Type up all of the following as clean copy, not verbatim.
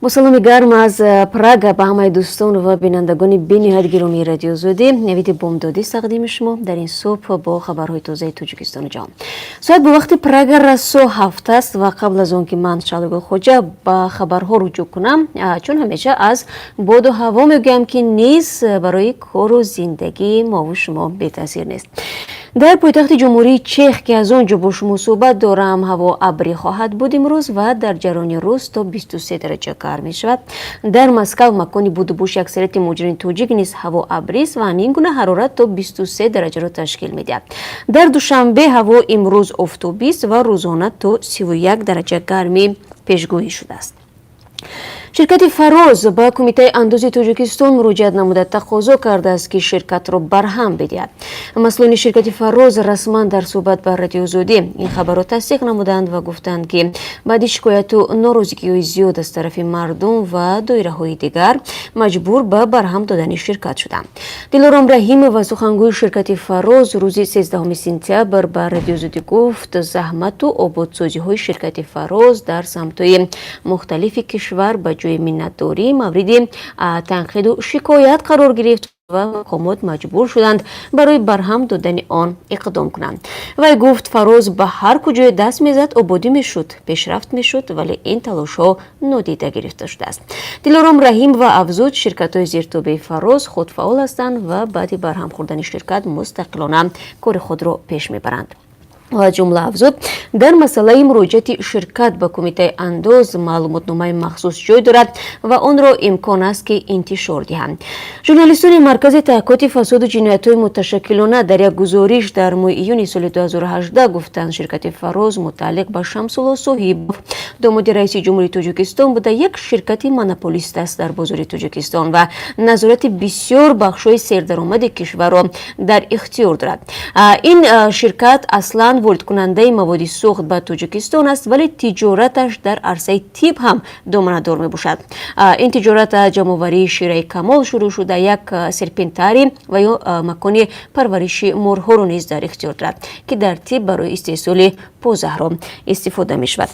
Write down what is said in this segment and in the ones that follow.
Бо саломи гарм аз Прага ба ҳамаи дӯстон ва бинандагони бениҳоят гиромии Радиои Озодӣ. Навиди бомдодӣ тақдими шумо дар ин субҳ бо хабарҳои тозаи Тоҷикистону ҷаҳон. Соат бо вақти Прага расо 7 аст ва қабл аз он ки ман, Шаҳлогул Хоҷа, ба хабарҳо руҷӯъ кунам, чун ҳамеша аз боду ҳаво мегӯям, ки низ барои кору зиндагии мову шумо бетаъсир нест. Дар пойтахти Ҷумҳурии Чех, ки аз он ҷо бо шумо суҳбат дорам, ҳаво абрӣ хоҳад буд имрӯз ва дар ҷараёни рӯз то 23 дараҷа гарм мешавад. Дар Москав, макони будубоши аксарияти муҳоҷирони тоҷик, низ ҳаво абрист ва ҳамин гуна ҳарорат то 23 дараҷаро ташкил медиҳад. Дар Душанбе ҳаво имрӯз офтобист ва рӯзона то 31 дараҷа гармӣ пешгӯӣ шудааст. Ширкати «Фароз» ба Кумитаи андози Тоҷикистон муроҷиат намуда, тақозо кардааст, ки ширкатро барҳам бидиҳад. Масъулони ширкати «Фароз» расман дар суҳбат ба Радиои Озодӣ ин хабарро тасдиқ намуданд ва гуфтанд, ки баъди шикояту норозигиҳои зиёд аз тарафи мардум ва доираҳои дигар маҷбур ба барҳам додани ширкат шуданд. Дилором Раҳимова, сухангӯи ширкати «Фароз», рӯзи 13 сентябр ба Радиои Озодӣ гуфт, заҳмату ободсозиҳои ширкати «Фароз» дар самтҳои мухталифи кишвар ба ҷои миннатдорӣ мавриди танқиду шикоят қарор гирифт ва мақомот маҷбур шуданд барои барҳам додани он иқдом кунанд. Вай гуфт, «Фароз» ба ҳар куҷое даст мезад, ободӣ мешуд, пешрафт мешуд, вале ин талошҳо нодида гирифта шудааст. Дилором Раҳимова афзуд, ширкатҳои зертобеи «Фароз» худфаъол ҳастанд ва баъди барҳам хӯрдани ширкат мустақилона кори худро пеш мебаранд. Ва ҷумла афзуд, дар масъалаи муроҷиати ширкат ба Кумитаи андоз маълумотномаи махсус ҷой дорад ва онро имкон аст, ки интишор диҳанд. Журналистони Маркази таҳқиқоти фасоду ҷиноятҳои муташаккилона дар як гузориш дар моҳи июни соли 2018 гуфтанд, ширкати «Фароз» мутааллиқ ба Шамсулло Соҳибов, домоди раиси ҷумҳурии Тоҷикистон буда, як ширкати монополист аст дар бозори Тоҷикистон ва назорати бисёр бахшҳои сердаромади кишварро дар ихтиёр дорад. Ин ширкат аслан воридкунандаи маводи сӯхт ба Тоҷикистон аст, вале тиҷораташ дар арсаи тиб ҳам доманадор мебошад. Ин тиҷорат аз ҷамъоварии шираи камол шурӯъ шуда, як серпентарий ва ё макони парвариши морҳоро низ дар ихтиёр дорад, ки дар тиб барои истеҳсоли позаҳро истифода мешавад.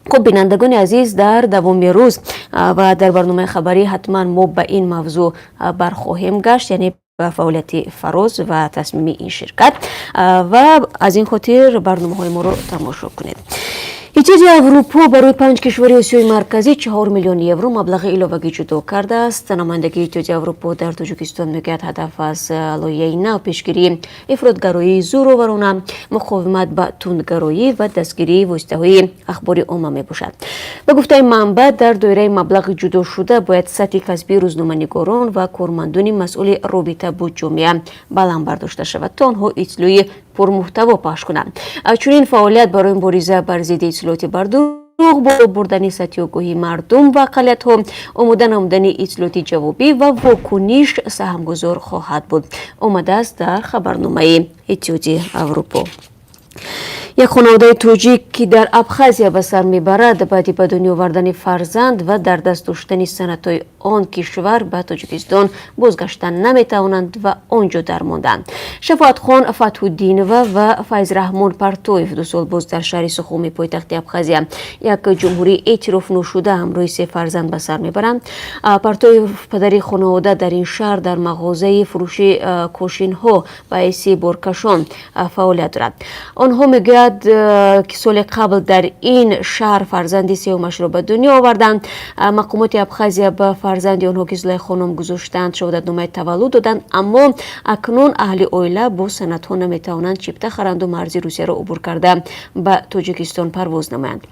Хуб, бинандагони азиз, дар давоми рӯз ва дар барномаи хабарӣ ҳатман мо ба ин мавзӯъ бархоҳем гашт, яъне ба фаъолияти «Фароз» ва тасмими ин ширкат, ва аз ин хотир барномаҳои моро тамошо кунед. Иттиҳоди Аврупо барои панҷ кишвари Осиёи Марказӣ 4 миллион евро маблағи иловагӣ ҷудо кардааст. Намояндагии Иттиҳоди Аврупо дар Тоҷикистон мегӯяд, ҳадаф аз лоиҳаи нав пешгирии ифротгароии зӯроварона, муқовимат ба тундгароӣ ва дастгирии воситаҳои ахбори омма мебошад. Ба гуфтаи манбаъ, дар доираи маблағи ҷудошуда бояд сатҳи касбии рӯзноманигорон ва кормандони масъули робита бо ҷомеа баланд бардошта шавад, то онҳо иттилои пурмуҳтаво пахш кунанд. Чунин фаъолият барои мубориза бар зидди иттилооти бардурӯғ, боло бурдани сатҳи огоҳии мардум ва ақаллиятҳо, омода намудани иттилооти ҷавобӣ ва вокуниш саҳмгузор хоҳад буд, омадааст дар хабарномаи Иттиҳоди Аврупо. Як хонаводаи тоҷик, ки дар Абхазия ба сар мебарад, баъди ба дунё овардани фарзанд ва дар даст доштани санадҳои он кишвар ба Тоҷикистон бозгаштан наметавонанд ва он ҷо дармонданд. Шафоатхон Фатҳуддинова ва Файзраҳмон Партоев 2 сол боз дар шаҳри Сухуми, пойтахти Абхазия, як ҷумҳурии эътирофношуда, ҳамроҳи се фарзанд ба сар мебаранд. Партоев, падари хонавода, дар ин шаҳр дар мағозаи фурӯши кошинҳо ба ҳайси боркашон фаъолият дорад. Онҳо мегӯяд, ки соли қабл дар ин шаҳр фарзанди сеюмашро ба дунё оварданд. Мақомоти Абхазия ба фарзанди онҳо, ки Зулайхо ном гузоштанд, шаҳодатномаи таваллуд доданд, аммо акнун аҳли оила бо санадҳо наметавонанд чипта харанду марзи Русияро убур карда, ба Тоҷикистон парвоз намоянд.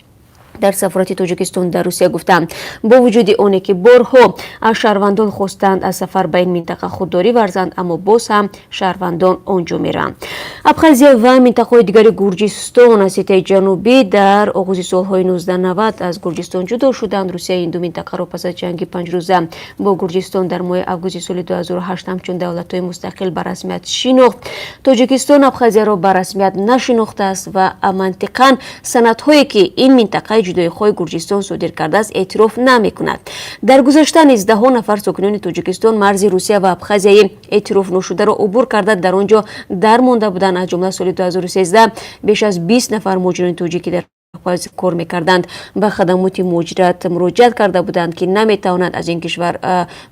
Дар сафорати Тоҷикистон дар Русия гуфтанд, бо вуҷуди оне ки борҳо аз шаҳрвандон хостанд аз сафар ба ин минтақа худдорӣ варзанд, аммо боз ҳам шаҳрвандон он ҷо мераванд. Абхазия ва минтақаҳои дигари Гурҷистон, Осетияи Ҷанубӣ, дар оғози солҳои 1990 аз Гурҷистон ҷудо шуданд. Русия ин ду минтақаро пас аз ҷанги панҷрӯза бо Гурҷистон дар моҳи августи соли 2008 ҳамчун давлатҳои мустақил ба расмият шинохт. Тоҷикистон Абхазияро ба расмият нашинохтааст ва мантиқан санадҳое, ки ин минтақаи ҷудоихоҳи Гурҷистон содир кардааст, эътироф намекунад. Дар гузашта низ даҳо нафар сокинони Тоҷикистон марзи Русия ва Абхазияи эътирофношударо убур карда, дар он ҷо дармонда буданд. Аз ҷумла соли 2013 беш аз 20 нафар муҳоҷирони тоҷикӣ дар Абхазия кор мекарданд, ба хадамоти муҳоҷират муроҷиат карда буданд, ки наметавонанд аз ин кишвар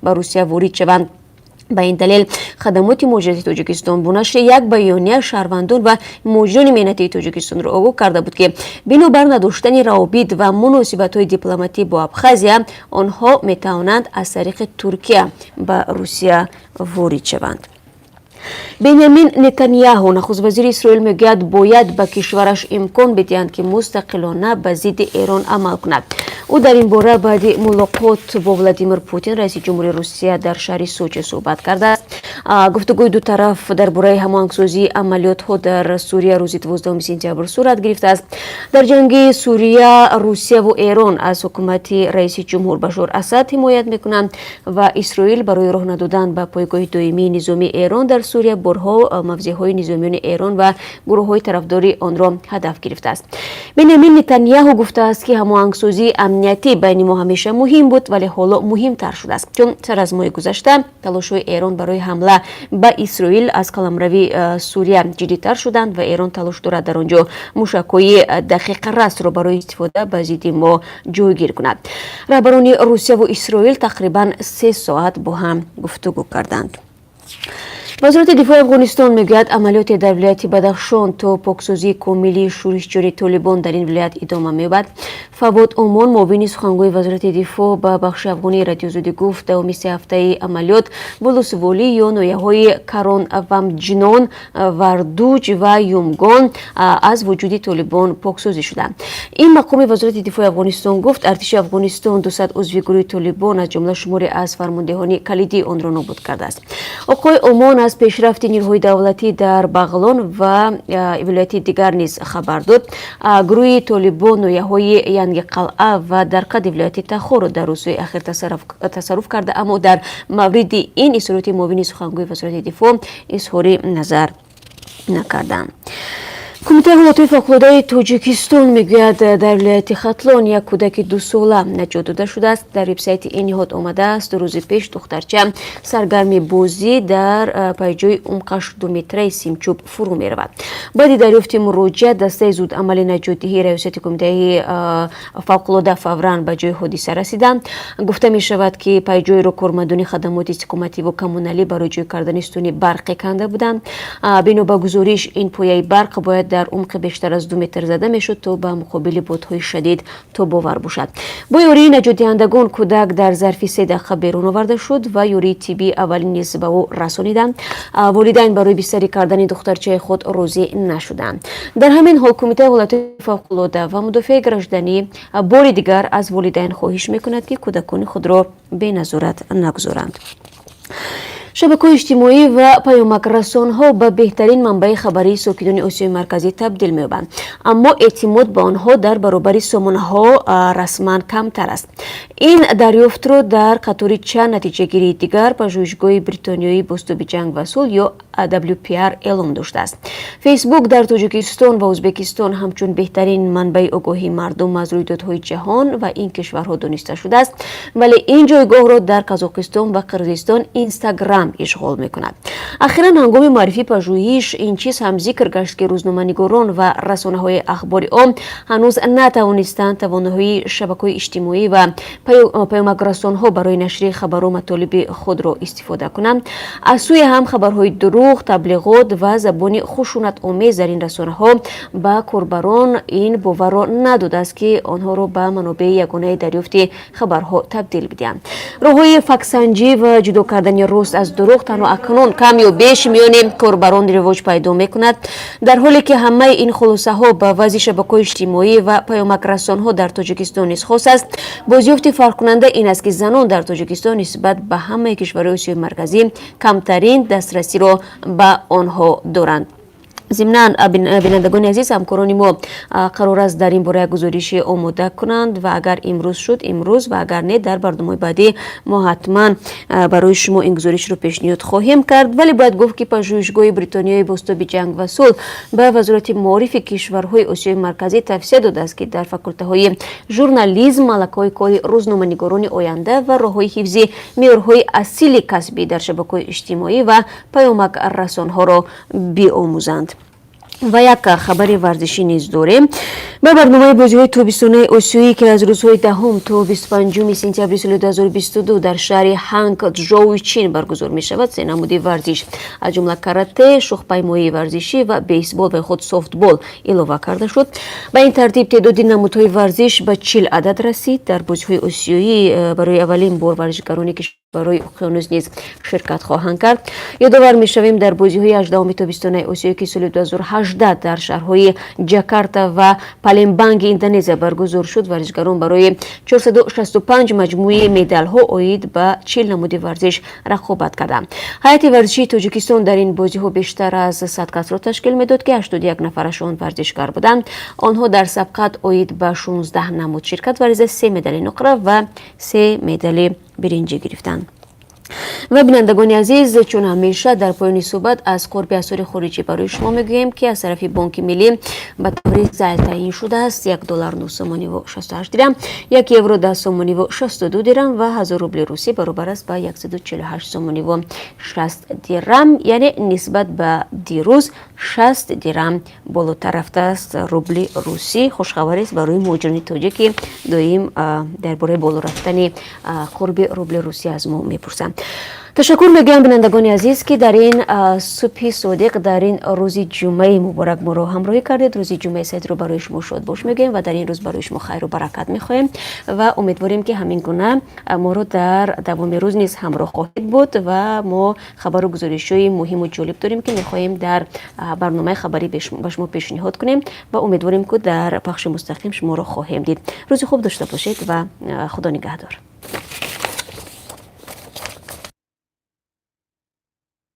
ба Русия ворид шаванд. Ба ин далел хадамоти муҳоҷирати Тоҷикистон бо нашри як баёния шаҳрвандон ва муҳоҷирони меҳнатии Тоҷикистонро огоҳ карда буд, ки бинобар надоштани равобит ва муносибатҳои дипломатӣ бо Абхазия, онҳо метавонанд аз тариқи Туркия ба Русия ворид шаванд. Бенямин Нетанияҳу, нахуствазири Исроил, мегӯяд, бояд ба кишвараш имкон бидиҳанд, ки мустақилона ба зидди Эрон амал кунад. Ӯ дар ин бора баъди мулоқот бо Владимир Путин, раиси ҷумҳури Русия, дар шаҳри Сочи суҳбат кардааст. Гуфтугӯи ду тараф дар бораи ҳамоҳангсозии амалиётҳо дар Сурия рӯзи 12 сентябр сурат гирифтааст. Дар ҷанги Сурия Русияву Эрон аз ҳукумати раиси ҷумҳур Башор Асад ҳимоят мекунанд ва Исроил барои роҳ надодан ба пойгоҳи доимии низомии Эрон дар Сурия борҳо мавзеъҳои низомиёни Эрон ва гурӯҳҳои тарафдори онро ҳадаф гирифтааст. Бенямин Нетанияҳу гуфтааст, ки ҳамоҳангсозии амниятӣ байни мо ҳамеша муҳим буд, вале ҳоло муҳимтар шудааст, чун сар аз моҳи гузашта талошҳои Эрон барои ҳамла ба Исроил аз қаламрави Сурия ҷиддитар шуданд ва Эрон талош дорад дар он ҷо мушакҳои дақиқрасро барои истифода ба зидди мо ҷойгир кунад. Раҳбарони Русияву Исроил тақрибан 3 соат бо ҳам гуфтугӯ карданд. Вазорати дифои Афғонистон мегӯяд, амалиёте дар вилояти Бадахшон то поксозии комилии шӯришҷони Толибон дар ин вилоят идома меёбад. Фавод Омон, муовини сухангӯи Вазорати дифоъ, ба бахши афғонии Радиои Озодӣ гуфт, давоми 3 ҳафтаи амалиёт волусволӣ ё ноҳияҳои Карон, Вамҷинон, Вардуҷ ва Юмгон аз вуҷуди Толибон поксозӣ шуданд. Ин мақоми Вазорати дифои Афғонистон гуфт, артиши Афғонистон 200 узви гурӯҳи Толибон, аз ҷумла шуморе аз фармондеҳони калидии онро нобуд кардааст. Оқои Омон аз пешрафти нирӯҳои давлатӣ дар Бағлон ва вилояти дигар низ хабар дод. Гурӯҳи Толибон ноҳияҳои Янги Қалъа ва Дарқади вилояти Тахорро дар рӯзҳои ахир тасарруф карда, аммо дар мавриди ин изҳороти муовини сухангӯи Вазорати дифоъ изҳори назар накарданд. Кумитаи ҳолатҳои фавқулодаи Тоҷикистон мегӯяд, дар вилояти Хатлон як кӯдаки 2-сола наҷот дода шудааст. Дар вебсайти ин ниҳод омадааст, 2 рӯзи пеш духтарча саргарми бозӣ дар пайҷои умқаш 2 метраи симчӯб фурӯ меравад. Баъди дарёфти муроҷиат дастаи зудамали наҷотдиҳии раёсати кумитаи фавқулода фавран ба ҷои ҳодиса расиданд. Гуфта мешавад, ки пайҷойро кормандони хадамоти истиқомативу коммуналӣ барои ҷой кардани сутуни барқӣ канда буданд. Бино ба гузориш, ин пояи барқ бояд дар умқи бештар аз 2 метр зада мешуд, то ба муқобили бодҳои шадид тобовар бошад. Бо ёрии наҷотдиҳандагон кӯдак дар зарфи 3 дақиқа берун оварда шуд ва ёрии тиббии аввалин низ ба ӯ расониданд. Волидайн барои бистарӣ кардани духтарчаи худ розӣ нашуданд. Дар ҳамин ҳол Кумитаи ҳолатҳои фавқулода ва мудофиаи гражданӣ бори дигар аз волидайн хоҳиш мекунад, ки кӯдакони худро беназорат нагузоранд. Шабакаҳои иҷтимоӣ ва паёмакрасонҳо ба беҳтарин манбаи хабарии сокинони Осиёи Марказӣ табдил меёбанд, аммо эътимод ба онҳо дар баробари сомонаҳо расман камтар аст. Ин дарёфтро дар қатори чанд натиҷагирии дигар пажӯҳишгоҳи бритониёии Бозтоби ҷанг ва сулҳ ё WPR эълом доштааст. Фейсбук дар Тоҷикистон ва Ӯзбекистон ҳамчун беҳтарин манбаи огоҳии мардум аз рӯйдодҳои ҷаҳон ва ин кишварҳо дониста шудааст, вале ин ҷойгоҳро дар Қазоқистон ва Қирғизистон Инстаграм ишғол мекунад. Ахиран ҳангоми муаррифии пажӯҳиш ин чиз ҳам зикр гашт, ки рӯзноманигорон ва расонаҳои ахбори ом ҳанӯз натавонистанд тавоноҳои шабакаҳои иҷтимоӣ ва паёмакрасонҳо барои нашри хабару матолиби худро истифода кунанд. Аз сӯе ҳам хабарҳои дурӯғ, таблиғот ва забони хушунатомез дар ин расонаҳо ба корбарон ин боварро надодааст, ки онҳоро ба манобеи ягонаи дарёфти хабарҳо табдил бидиҳанд. Роҳҳои фактсанҷӣ ва ҷудо кардани рост аз дурӯғ танҳо акнун кам ё беш миёни корбарон ривоҷ пайдо мекунад. Дар ҳоле ки ҳамаи ин хулосаҳо ба вазъи шабакаҳои иҷтимоӣ ва паёмакрасонҳо дар Тоҷикистон низ хос аст, бозёфти фарқкунанда ин аст, ки занон дар Тоҷикистон нисбат ба ҳамаи кишварҳои Осиёи Марказӣ камтарин дастрасиро ба онҳо доранд. Зимнан, бинандагони азиз, ҳамкорони мо қарор аст дар ин бора як гузориши омода кунанд ва агар имрӯз шуд, имрӯз, ва агар не, дар барномаҳои баъдӣ мо ҳатман барои шумо ин гузоришро пешниҳод хоҳем кард. Вале бояд гуфт, ки пажӯҳишгоҳи бритониёи Бозтоби ҷанг ва сулҳ ба Вазорати маорифи кишварҳои Осиёи Марказӣ тавсия додааст, ки дар факултаҳои журнализм малакаҳои кори рӯзноманигорони оянда ва роҳҳои ҳифзи меъёрҳои асили касбӣ дар шабакаҳои иҷтимоӣ ва паёмакрасонҳоро биомӯзанд. Ва як хабари варзишӣ низ дорем. Ба барномаи бозиҳои тобистонаи Осиёӣ, ки аз рӯзҳои 10 то 25 сентябри соли 2022 дар шаҳри Ҳангчжоуи Чин баргузор мешавад, се намуди варзиш, аз ҷумла карате, шухпаймоии варзишӣ ва бейсбол ва худ софтбол илова карда шуд. Ба ин тартиб теъдоди намудҳои варзиш ба 40 адад расид. Дар бозиҳои осиёӣ барои аввалин бор варзишгарони кишварҳои уқёнус низ ширкат хоҳанд кард. Ёдовар мешавем, дар бозиҳои 18-уми тобистонаи Осиёӣ, ки соли 2018 дар шаҳрҳои Ҷакарта ва Палембанги Индонезия баргузор шуд, варзишгарон барои 465 маҷмӯи медалҳо оид ба 40 намуди варзиш рақобат карданд. Ҳайати варзишии Тоҷикистон дар ин бозиҳо бештар аз 100 касро ташкил медод, ки 81 нафарашон варзишгар буданд. Онҳо дар сабқат оид ба 16 намуд ширкат варзида, се медали нуқра ва се медали биринҷӣ гирифтанд. Ва, бинандагони азиз, чун ҳамеша дар поёни суҳбат аз қурби асъори хориҷӣ барои шумо мегӯем, ки аз тарафи Бонки Миллӣ ба таври зайл таъйин шудааст: 1 доллар 9 сомониву 68 дирам, 1 евро 10 сомониву 62 дирам ва 1000 рубли русӣ баробар аст ба 148 сомониву 60 дирам, яъне нисбат ба дирӯз 60 дирам болотар рафтааст рубли русӣ. Хушхабарест барои муҳоҷирони тоҷик, ки доим дар бораи боло рафтани қурби рубли русӣ аз мо мепурсанд. Ташаккур мегӯям, бинандагони азиз, ки дар ин субҳи содиқ, дар ин рӯзи ҷумъаи муборак моро ҳамроҳӣ кардед. Рӯзи ҷумъаи саидро барои шумо шодбош мегӯем ва дар ин рӯз барои шумо хайру баракат мехоҳем ва умедворем, ки ҳамин гуна моро дар давоми рӯз низ ҳамроҳ хоҳед буд. Ва мо хабару гузоришҳои муҳиму ҷолиб дорем, ки мехоҳем дар барномаи хабарӣ ба шумо пешниҳод кунем ва умедворем, ки дар пахши мустақим шуморо хоҳем дид. Рӯзи хуб дошта бошед ва Худо нигаҳдор.